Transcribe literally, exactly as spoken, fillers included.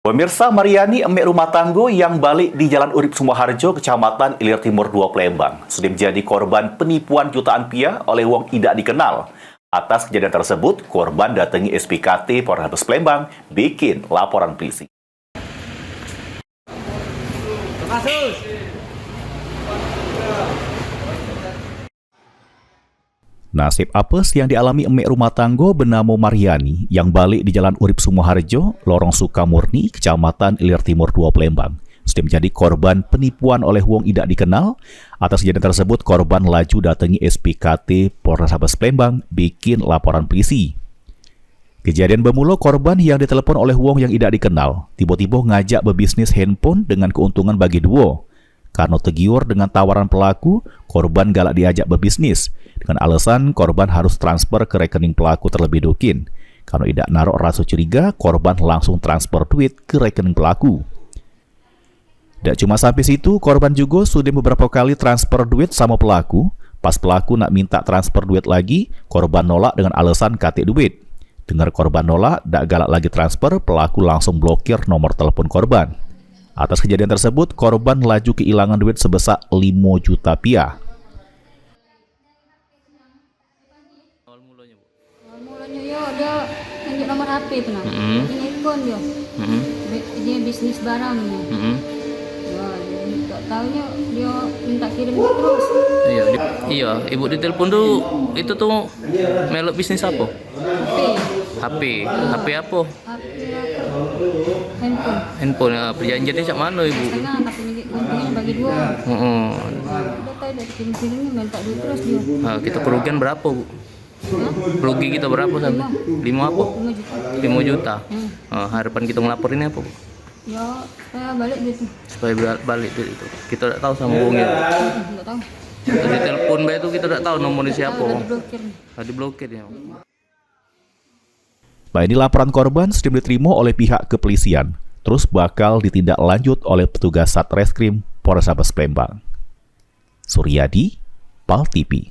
Pemirsa, Mariani, emek rumah tanggo yang balik di Jalan Urip Sumoharjo, Kecamatan Ilir Timur dua, Palembang, sudah menjadi korban penipuan jutaan pia oleh wong idak dikenal. Atas kejadian tersebut, korban datangi S P K T Polrestabes Palembang bikin laporan polisi. Nasib apes yang dialami emek rumah tanggo benamo Mariani yang balik di Jalan Urip Sumoharjo, Lorong Sukamurni, Kecamatan Ilir Timur dua, Palembang, sudah menjadi korban penipuan oleh wong idak dikenal. Atas kejadian tersebut, korban laju datangi S P K T Polrestabes Palembang bikin laporan polisi. Kejadian bermula korban yang ditelepon oleh wong yang idak dikenal, tiba-tiba ngajak bebisnis handphone dengan keuntungan bagi duo. Karena tegiur dengan tawaran pelaku, korban galak diajak bebisnis. Dengan alasan korban harus transfer ke rekening pelaku terlebih dukin. Karena idak narok raso curiga, korban langsung transfer duit ke rekening pelaku. Dak cuma sampai situ, korban juga sudah beberapa kali transfer duit sama pelaku. Pas pelaku nak minta transfer duit lagi, korban nolak dengan alasan katik duit. Dengar korban nolak, dak galak lagi transfer, pelaku langsung blokir nomor telepon korban. Atas kejadian tersebut, korban laju kehilangan duit sebesar limo juta piah. Awal mulanya, Bu? Awal mulanya, yo, dia tunjuk nomor H P tu, nah. Mm-mm. Dia nelpon dia. Mm-mm. Bi-, dia bisnis barang dia. Mm-mm. Ya, dia tak taunya dia minta kirim terus. Iya, di-, iya, Ibu ditelepon tu, itu tu melok bisnis apa? H P. H P. H P apa? H P apa? Handphone. Handphone, ya. Perjanjiannya cak mana, Ibu? Setengah, tapi keuntungannya bagi dua. Heeh. Udah tahu dari kirim-kirimnya, minta duit terus dia. Ah, kita kerugian berapa, Bu? Hah? Rugi kita berapa sampai? Lima. Lima apa? Lima juta. Lima juta. Hmm. Ah, harapan kita ngelapor ini apa, Bu? Ya, supaya balik duit tu. Supaya bal-, balik duit itu. Kita tak tahu sama wong ya. Hmm, tak tahu. Kita ditelepon bae tu, kita tak tahu nomornya siapa. Tahu, dah diblokir. Dah diblokir ya. Baik, ini laporan korban sudah diterima oleh pihak kepolisian, terus bakal ditindaklanjut oleh petugas Satreskrim Polrestabes Palembang. Suryadi, Pal T V.